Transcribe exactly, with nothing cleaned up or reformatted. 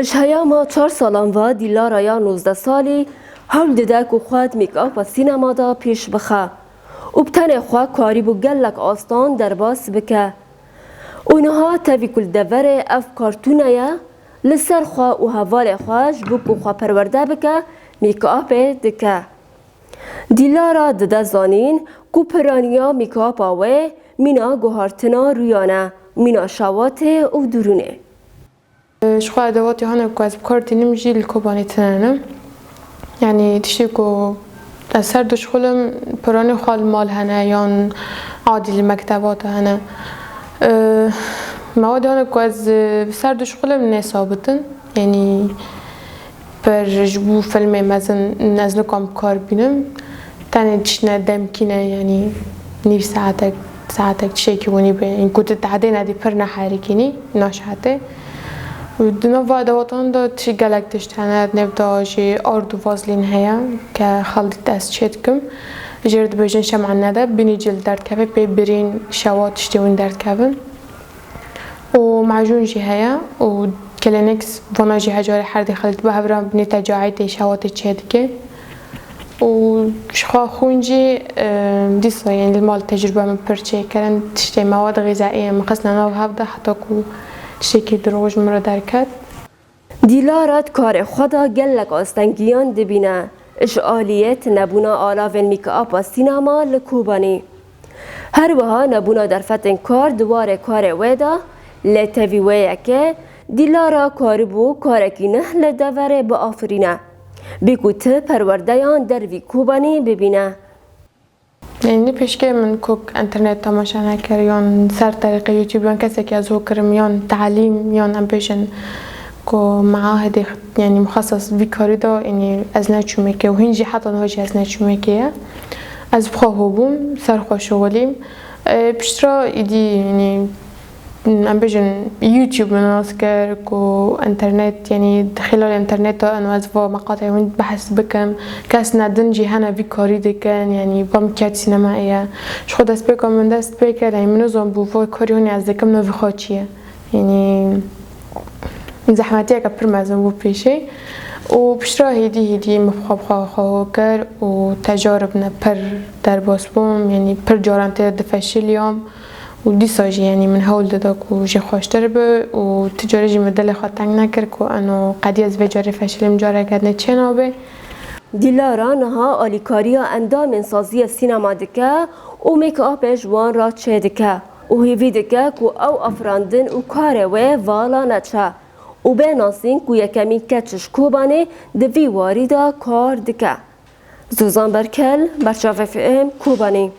Ji heyama çar salan ve Dîlara ya nozdeh salî hewl dide ku xwe di make-upa sînema de pêş bixe û bi tenê xwe karîbû gelek astan derbas bike. Û niha tevî ku li deverê ev kar tune ye, li ser xwe û hevalê xwe ji bo ku xwe perwerde bike, make-upê dike. Dîlara dide zanîn ku piraniya make-upa wê mîna guhartina rûyan e, mîna şewatê û durûnê. Ji xwe edewatê hene ku ez bi kar tînim jî li Kobanê tune ne. Yanî tiştê ku ez ser dişixulim, piranê xwe li mal hene yan adî li mekteba de hene. Mewadê hene ku ez bi ser dişixulim nê sabit in. Yanî pir ji bo filmê mezin ez nikom bi kar bînim. Tenê tiştine demkî ne, yanî nîv saetek, saetek tiştekî winî be. Yanî ku tu tehdê nedî pir neherikînî, naşehete. Û di nav va edewatan de tişt gelek tişt hene, di nav de jî ard û vazlîn heye ke xelît ez çê dikim. Jê re dibêjin şem'an nede, bînî cil derdkeve pê birîn şewa tiştê win derdkevin. Û macûn jî heye û Kleenex, vana jî hecarê her dê xelît bi hev re nê tecahîtê şewatê çê dike. Û ji xwe xwîn jî, e, dîsa yên li mal tecrûbe min pir çêkirin. Tiştê mewad xîzayî ye min xistine nav hev de heta ku tiştekî dirûj min re derket. Dîlara di karê xwe de gelek astengiyan dibîne. Ji aliyê tinebûna alavên make-upa sînema li Kobanî. Her wiha nebûna derfetên kar di warê karê wê de, lê tevî wê yekê Dîlara karibû karekî nuh li deverê biafirîne. Bê ku ti perwerdeyan dervî Kobanî bibîne. Yanî pêşkê min ku internet temaşe nekir, yan ser terîqê YouTube, yan kesekî ez ho kirim, yan talîm, yan em bêjin ku meahedê, yanî muxeses vî karî de, yanî ez neçûmekê û hîn jî heta niha jî ez neçûmekê ye. Ez bi xwe ho bûm, ser xwe şixulîm. E, piştre îdî, yanî, em bêjin, YouTube min nas kir ku internet, yanî di xîlal interneta eno ez va meqatê hûn behs bikim. Kes ne din jî hene vî karî dikin, yanî va min ket sînema ye. Ji xwe destpêka min dest pê kir, yanî min nizan bû va karî hûn ez dikim navê xwe çi ye. Yanî zehmetiyeke pir mezin bû pêşê. Û piştre hêdî hêdî min xwe bi xwe xwe ho kir û tecarib ne pir derbas bûm, yanî pir caran tê de difeşiliyam. Û dîsa jî, yanî min hewl dida ku jê xweştir be û ti carê jî min dilê xwe teng nekir ku eno qedî ez vê carê feşilim, careke din çê nabe. Dîlara niha alîkariya endamên saziyê sînema dike û make-upê ji wan re çê dike û hêvî dike ku ew afirandin û karê wê vala neçe û bê nasîn ku yekemîn keç ji Kobanê di vî warî de kar dike. Zozan Berkel, Berçavê F M, Kobanî.